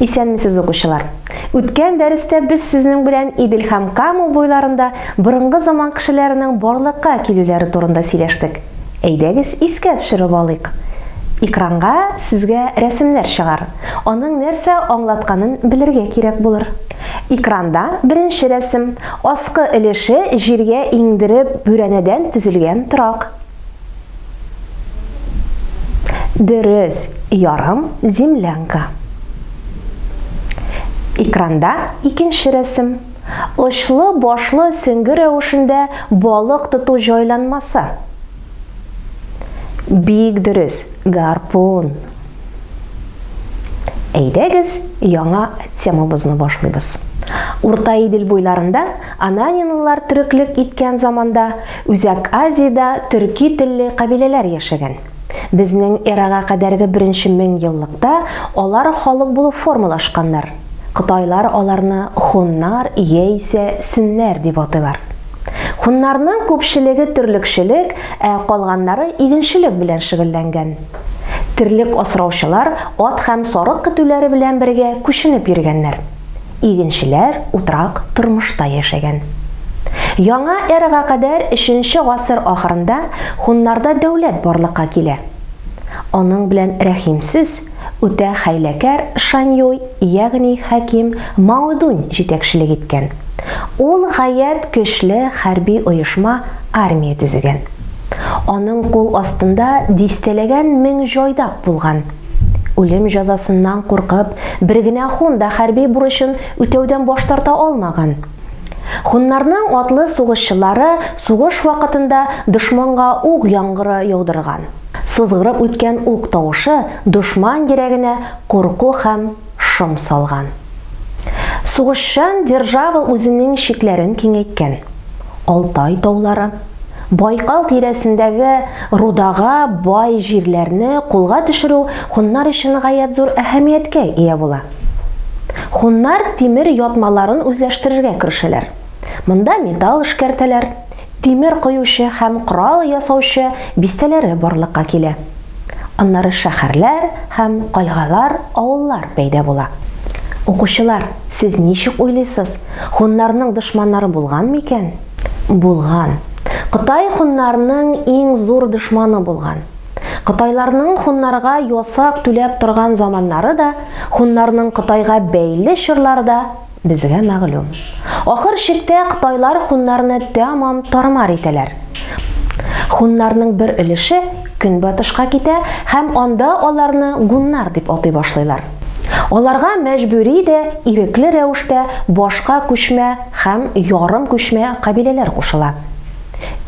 Исәнмесез, укучылар! Үткән дәрестә без сезнең белән Идел һәм Кама буйларында борынгы заман кешеләренең барлыкка килүләре турында сөйләштек. Әйдәгез, искә төшереп алыйк. Экранга сезгә рәсемнәр чыгар. Аның нәрсә аңлатканын белергә кирәк булыр. Экранда беренче рәсем. Аскы өлеше җиргә иңдереп бүрәнәдән төзелгән торак. Дөрес, ярым землянка. Экранда икенче рәсем. Очлы башлы сөңге рәвешендә балык тоту җайланмасы. Бик дөрес, гарпун. Әйдәгез, яңа темабызны башлыйбыз. Урта Идел буйларында ананинлылар төреклек иткән заманда Үзәк Азиядә төрки телле кабиләләр яшәгән. Безнең эрага кадәрге беренче меңьеллыкта алар халык булып формалашканнар. Кытайлар аларны хуннар яисә сөннәр дип атыйлар. Хуннарның күпчелеге терлекчелек, ә калганнары игенчелек белән шөгыльләнгән. Терлек асраучылар ат һәм сарык көтүләре белән бергә күченеп йөргәннәр. Игенчеләр утрак тормышта яшәгән. Яңа эрага кадәр өченче гасыр ахырында хуннарда дәүләт барлыкка килә. Аның белән рәхимсез, үтә хәйләкәр Шаньюй, ягъни хаким Маодунь җитәкчелек иткән. Ул гаять көчле хәрби оешма, армия төзегән. Аның кул астында дистәләгән мең җайдак булган. Үлем җәзасыннан куркып, бер генә хун да хәрби бурычын үтәүдән баш тарта алмаган. Хуннарның атлы сугышчылары сугыш вакытында дошманга ук яңгыры яудырган. Сызгырып үткән ук тавышы дошман йөрәгенә курку һәм шом салган. Сугышчан держава үзенең чикләрен киңәйткән. Алтай таулары, Байкал тирәсендәге рудага бай җирләрне кулга төшерү хуннар өчен гаять зур әһәмияткә ия була. Хуннар тимер ятмаларын үзләштерергә керешәләр. Монда металл эшкәртәләр, тимер коючы һәм корал ясаучы бистәләре барлыкка килә. Аннары шәһәрләр һәм кальгалар, авыллар пәйда була. Укучылар, сез ничек уйлыйсыз, хуннарның дошманнары булган микән? Булган. Кытай хуннарның иң зур дошманы булган. Кытайларның хуннарга ясак түләп торган заманнары да, хуннарның Кытайга бәйле чорлары да безгә мәгълүм. Ахыр чиктә кытайлар хуннарны тәмам тармар итәләр. Хуннарның бер өлеше көнбатышка китә һәм анда аларны гуннар дип атый башлыйлар. Аларга мәҗбүри дә, ирекле рәвештә башка күчмә һәм ярым күчмә кабиләләр кушыла.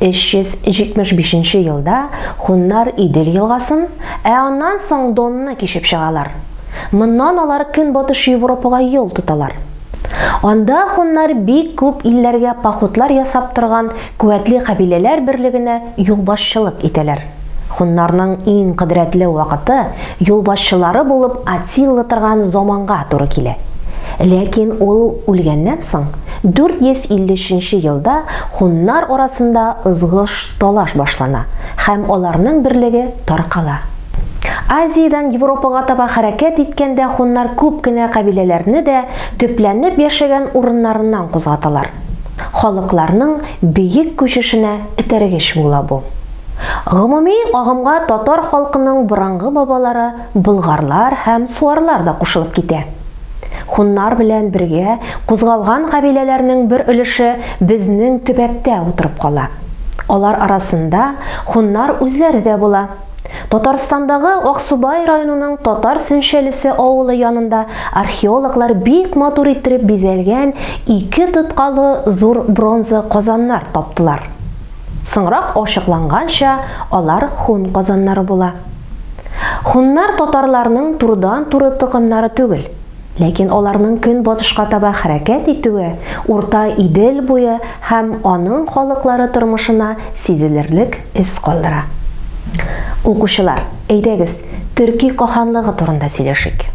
375 нче елда хуннар Идел елгасын, ә аннан соң Донны кичеп чыгалар. Моннан алар Көнбатыш Европага юл тоталар. Анда хуннар бик күп илләргә походлар ясап торган куәтле кабиләләр берлегенә юлбашчылык итәләр. Хуннарның иң кодрәтле вакыты юлбашчылары булып Атилла торган заманга туры килә. Ләкин ул үлгәннән соң, 453 нче елда хуннар арасында ызгыш-талаш башлана һәм аларның берлеге таркала. Азиядән Европага таба хәрәкәт иткәндә хуннар күп кенә кабиләләрне дә төпләнеп яшәгән урыннарыннан кузгаталар. Халыкларның бөек күчешенә этәргеч була бу. Гомуми агымга татар халкының борынгы бабалары болгарлар һәм суарлар да кушылып китә. Хуннар белән бергә кузгалган кабиләләрнең бер өлеше безнең төбәктә утырып кала. Алар арасында хуннар үзләре дә була. Татарстандагы Аксубай районының Татар Сөнчәлесе авылы янында археологлар бик матур иттереп бизәлгән ике тоткалы зур бронза казаннар таптылар. Соңрак ачыкланганча, алар хун казаннары була. Хуннар татарларның турыдан-туры токымнары түгел. Ләкин аларның көнбатышка таба хәрәкәт итүе Урта Идел буе һәм аның халыклары тормышына сизелерлек эз калдыра. Укучылар, әйдәгез, Төрки каханлыгы турында сөйләшик.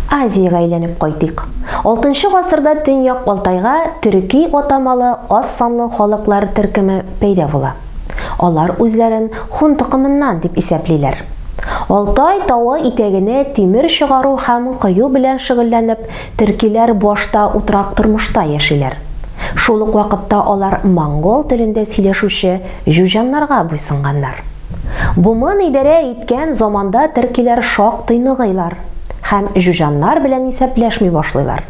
Азиягә әйләнеп кайтыйк. Алтынчы гасырда Төньяк Алтайга төрки атамалы аз санлы халыклар төркеме пәйда була. Алар үзләрен хун токымыннан дип исәплиләр. Алтай тавы итәгенә тимер чыгару һәм кою белән шөгыльләнеп, төркиләр башта утрак тормышта яшиләр. Шул ук вакытта алар монгол телендә сөйләшүче җуҗаннарга буйсынганнар. Бумын идарә иткән заманда төркиләр шактый ныгыйлар һәм җуҗаннар белән исәпләшми башлыйлар.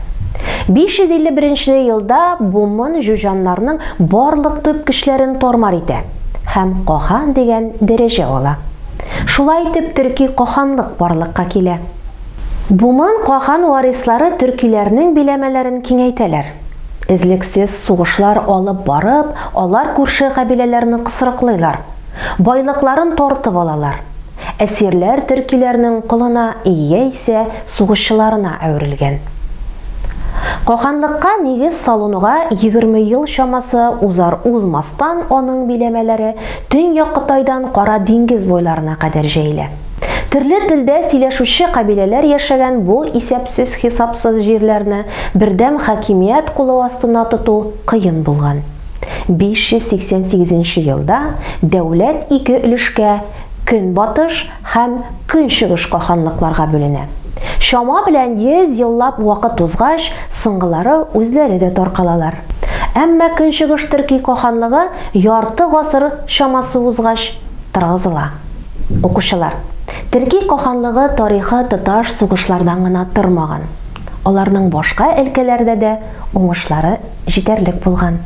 551 нче елда Бумын җуҗаннарның барлык төп көчләрен тар-мар итә һәм кахан дигән дәрәҗә ала. Шулай итеп төрки каханлык барлыкка килә. Бумын кахан варислары төркиләрнең биләмәләрен киңәйтәләр. Эзлексез сугышлар алып барып, алар күрше кабиләләрне кысрыклыйлар, байлыкларын тартып алалар. Әсирләр төркиләрнең колына яисә сугышчыларына әверелгән. Каханлыкка нигез салынуга 20 ел чамасы узар-узмастан аның биләмәләре Төньяк Кытайдан Кара диңгез буйларына кадәр җәелә. Төрле телдә сөйләшүче кабиләләр яшәгән бу исәпсез-хисапсыз җирләрне бердәм хакимият кулы астына тоту кыен булган. 588 нче елда дәүләт ике өлешкә, Көнбатыш һәм Көнчыгыш каханлыкларга бүленә. Чама белән 100 еллап вакыт узгач, соңгылары үзләре дә таркалалар. Әмма Көнчыгыш төрки каханлыгы ярты гасыр чамасы узгач торгызыла. Укучылар, Төрки каханлыгы тарихы тоташ сугышлардан гына тормаган. Аларның башка өлкәләрдә дә уңышлары җитәрлек булган.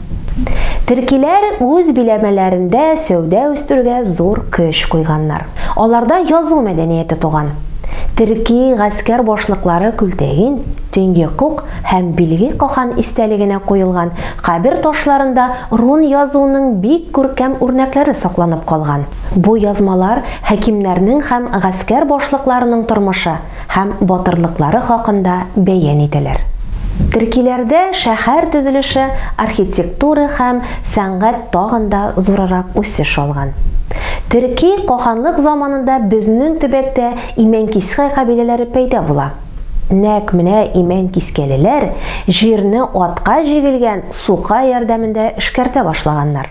Төркиләр үз биләмәләрендә сәүдә үстерүгә зур көч куйганнар. Аларда язу мәдәнияте туган. Төрки гаскәр башлыклары Күлтәгин, Төнгекук һәм Билге кахан истәлегенә куелган кабер ташларында рун язуының бик күркәм үрнәкләре сакланып калган. Бу язмалар хакимнәрнең һәм гаскәр башлыкларының тормышы һәм батырлыклары хакында бәян итәләр. Төркиләрдә шәһәр төзелеше, архитектура һәм сәнгать тагын да зурырак үсеш алган. Төрки каханлык заманында безнең төбәктә Имәнкискә кабиләләре пәйда була. Нәкъ менә имәнкискәлеләр җирне атка җигелгән сука ярдәмендә эшкәртә башлаганнар.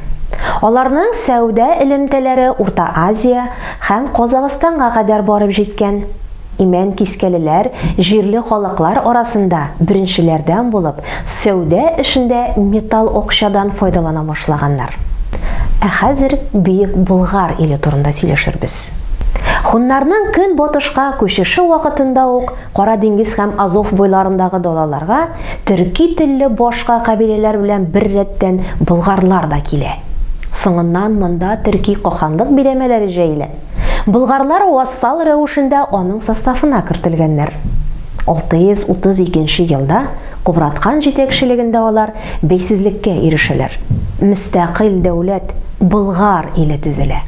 Аларның сәүдә элемтәләре Урта Азия һәм Казагыстанга кадәр барып җиткән. Имән кискәлеләр җирле халыклар арасында беренчеләрдән булып сәүдә эшендә металл акчадан файдалана башлаганнар. Ә хәзер Бөек Болгар иле турында сөйләшербез. Хуннарның көнбатышка күчеше вакытында ук Кара диңгез һәм Азов буйларындагы далаларга төрки телле башка кабиләләр белән беррәттән болгарлар да килә. Соңыннан монда төрки каханлык биләмәләре җәелә. Болгарлар вассал рәвешендә аның составына кертелгәннәр. 632 нче елда Кубрат хан җитәкчелегендә алар бәйсезлеккә ирешәләр. Мөстәкыйль дәүләт, Болгар иле төзелә.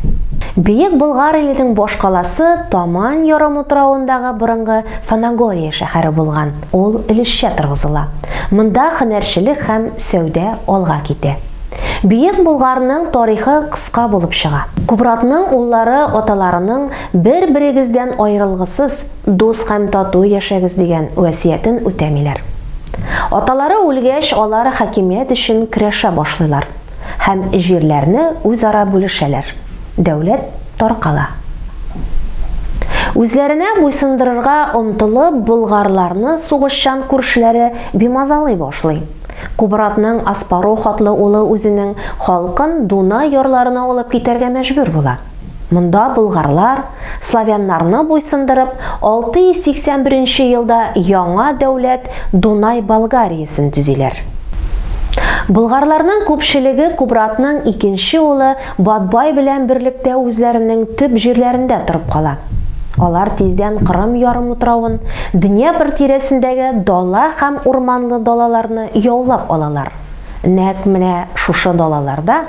Бөек Болгар иленең башкаласы Тамань ярымутравындагы борынгы Фанагория шәһәре булган, ул өлешчә торгызыла. Монда һөнәрчелек һәм сәүдә алга китә. Бөек Болгарның тарихы кыска булып чыга. Кубратның уллары аталарының бер-берегездән аерылгысыз, Дус һәм тату яшәгез дигән васыятен үтәмиләр. Аталары үлгәч, алар хакимият өчен көрәшә башлыйлар һәм җирләрне үзара бүлешәләр. Дәүләт таркала. Үзләренә буйсындырырга омтылып, болгарларны сугышчан күршеләре бимазалый башлый. Кубратның Аспарух атлы улы үзенең халкын Дунай ярларына алып китәргә мәҗбүр була. Монда болгарлар, славяннарны буйсындырып, 681 нче елда яңа дәүләт Дунай Болгариясен төзиләр. Болгарларның күпчелеге Кубратның икенче улы Батбай белән берлектә үзләренең төп җирләрендә торып кала. Алар тиздән Кырым ярымутравын, Днепр тирәсендәге дала һәм урманлы далаларны яулап алалар. Нәкъ менә шушы далаларда,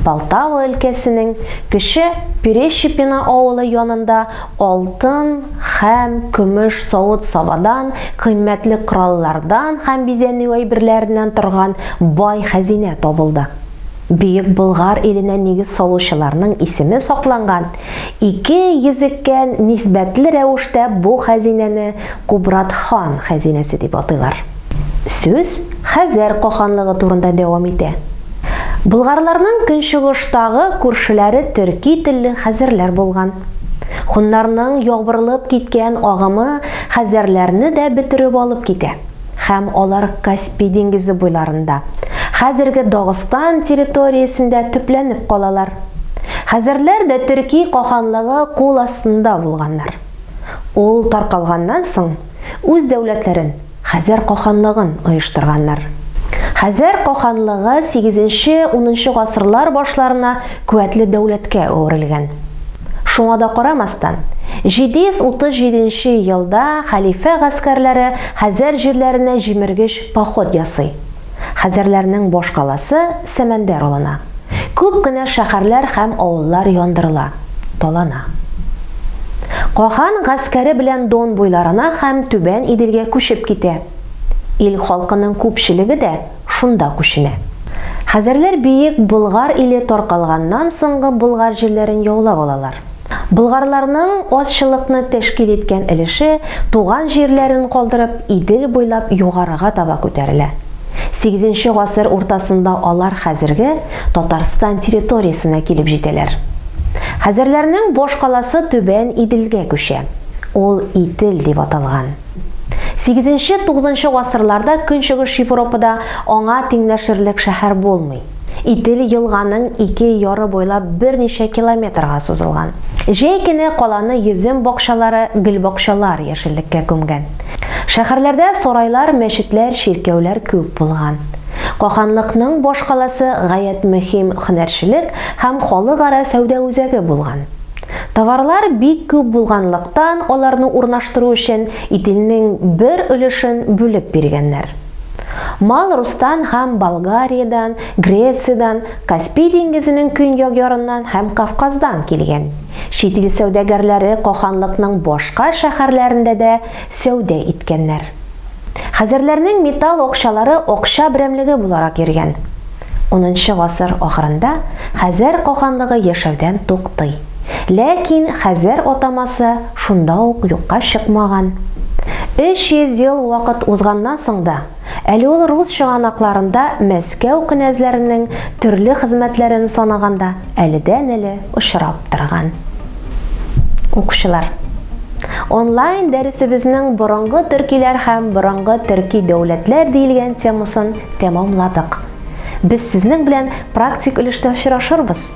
Полтава өлкәсенең Кече Перещепино авылы янында алтын һәм көмеш савыт-сабадан, кыйммәтле кораллардан һәм бизәнү әйберләреннән торган бай хәзинә табылды. Бөек Болгар иленә нигез салучыларның исеме сакланган ике йөзеккә нисбәтле рәвештә бу хәзинәне Кубрат хан хәзинәсе дип атыйлар. Сүз Хәзәр каханлыгы турында дәвам итә. Болгарларның көнчыгыштагы күршеләре төрки телле хәзәрләр булган. Хуннарның ябырылып киткән агымы хәзәрләрне дә бөтереп алып китә һәм алар Каспий диңгезе буйларында, хәзерге Дагыстан территориясендә төпләнеп калалар. Хәзәрләр дә Төрки каханлыгы кул астында булганнар. Ул таркалганнан соң, үз дәүләтләрен, Хәзәр каханлыгын оештырганнар. Хәзәр каханлыгы сигезенче-унынчы гасырлар башларына куәтле дәүләткә әверелгән. Шуңа да карамастан, 737 нче елда хәлифә гаскәрләре Хәзәр җирләренә җимергеч поход ясый. Хәзәрләрнең башкаласы Сәмәндәр алына. Күп кенә шәһәрләр һәм авыллар яндырыла, талана. Кахан гаскәре белән Дон буйларына һәм Түбән Иделгә күчеп китә. Ил халкының күпчелеге дә шунда күченә. Хәзәрләр Биек Болгар иле таркалганнан соңгы Болгар җирләрен яулап алалар. Болгарларның азчылыкны тәшкил иткән өлеше туган җирләрен калдырып, Идел буйлап югарыга таба күтәрелә. Сигезенче гасыр уртасында алар хәзерге Татарстан территориясенә килеп җитәләр. Хәзәрләрнең башкаласы Түбән Иделгә күчә. Ул Ител дип аталган. Сигезенче-тугызынчы гасырларда Көнчыгыш Европада аңа тиңләшерлек шәһәр булмый. Ител елганың ике яры буйлап берничә километрга сузылган. Җәй көне каланы йөзем бакчалары, гөлбакчалар яшеллеккә күмгән. Шәһәрләрдә сарайлар, мәчетләр, чиркәүләр күп булган. Каханлыкның башкаласы гаять мөһим һөнәрчелек һәм халыкара сәүдә үзәге булган. Товарлар бик күп булганлыктан, аларны урнаштыру өчен Итилнең бер өлешен бүлеп биргәннәр. Мал Рустан һәм Болгариядән, Грециядән, Каспий диңгезенең көньяк ярыннан һәм Кавказдан килгән. Чит ил сәүдәгәрләре каханлыкның башка шәһәрләрендә дә сәүдә иткәннәр. Хәзәрләрнең металл акчалары акча берәмлеге буларак йөргән. Унынчы гасыр ахырында Хәзәр каханлыгы яшәүдән туктый. Ләкин Хәзәр атамасы шунда ук юкка чыкмаган. 300 ел вакыт узганнан соң да, әле ул рус чыганакларында Мәскәү кенәзләренең төрле хезмәтләрен санаганда әледән-әле очрап торган. Укучылар, онлайн дәресебезнең Борынгы төркиләр һәм борынгы төрки дәүләтләр диелгән темасын тәмамладык. Без сезнең белән практик өлештә очрашырбыз.